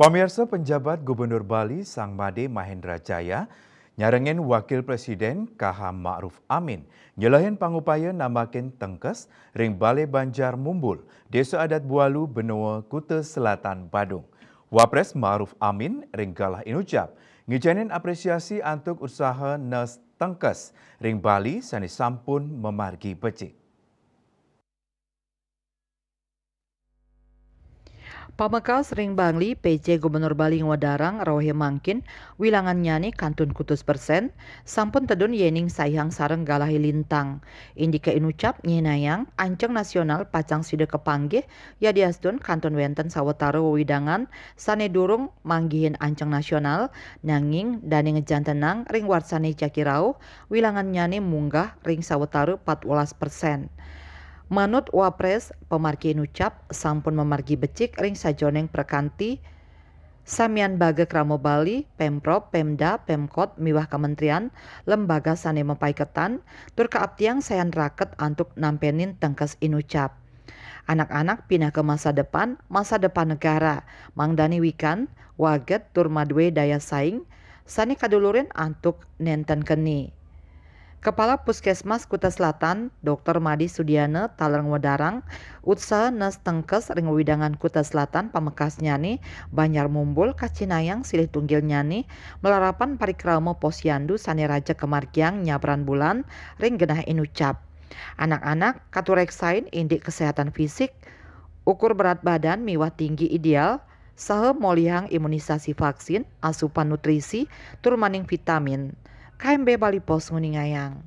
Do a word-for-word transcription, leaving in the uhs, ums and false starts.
Pamirsa, penjabat Gubernur Bali Sang Made Mahendra Jaya nyarengin Wakil Presiden K H Ma'ruf Amin nyelehin pangupaya nambahin tengkes ring Balai Banjar Mumbul, Desa Adat Bualu, Benoa Kuta Selatan, Badung. Wapres Ma'ruf Amin ring galah inucap ngijanin apresiasi antuk usaha nes tengkes ring Bali sane sampun mamargi becik. Pamekas ring Bangli, P J Gubernur Bali ngwedarang rauhe mangkin wilangannyane kantun kutus persen, sampun tedun yening saihang sareng galahe lintang. Indike inucap nyenayang anceng nasional pacang sida kapanggih, yadiastun kantun wenten sawatara wewidangan sane durung manggihin anceng nasional, nanging dane ngejantenang ring warsane jagi rauh, wilangannyane munggah ring sawatara patbelas persen. Manut Wapres, pamargi inucap sampun mamargi becik ring sajeroning prakanti samian baga krama Bali, Pemprov, Pemda, Pemkot, miwah kementerian, lembaga sane mapaiketan, tur kaaptiang sayan raket antuk nampenin tengkes inucap. Anak-anak pinaka masa depan, masa depan negara, mangdane wikan, waget, tur madue daya saing sane kadulurin antuk nenten keni. Kepala Puskesmas Kuta Selatan, Doktor Madi Sudiana, taler ngwedarang, usaha nes tengkes ring wewidangan Kuta Selatan pamekasnyane Banjar Mumbul kacinayang silih tunggilnyane malarapan parikrama posyandu sane raja kamargiang nyabran bulan ring genah inucap. Anak-anak katureksain indik kesehatan fisik, ukur berat badan miwah tinggi ideal, saha molihang imunisasi vaksin, asupan nutrisi, tur maning vitamin. K M B Bali Post nguningayang.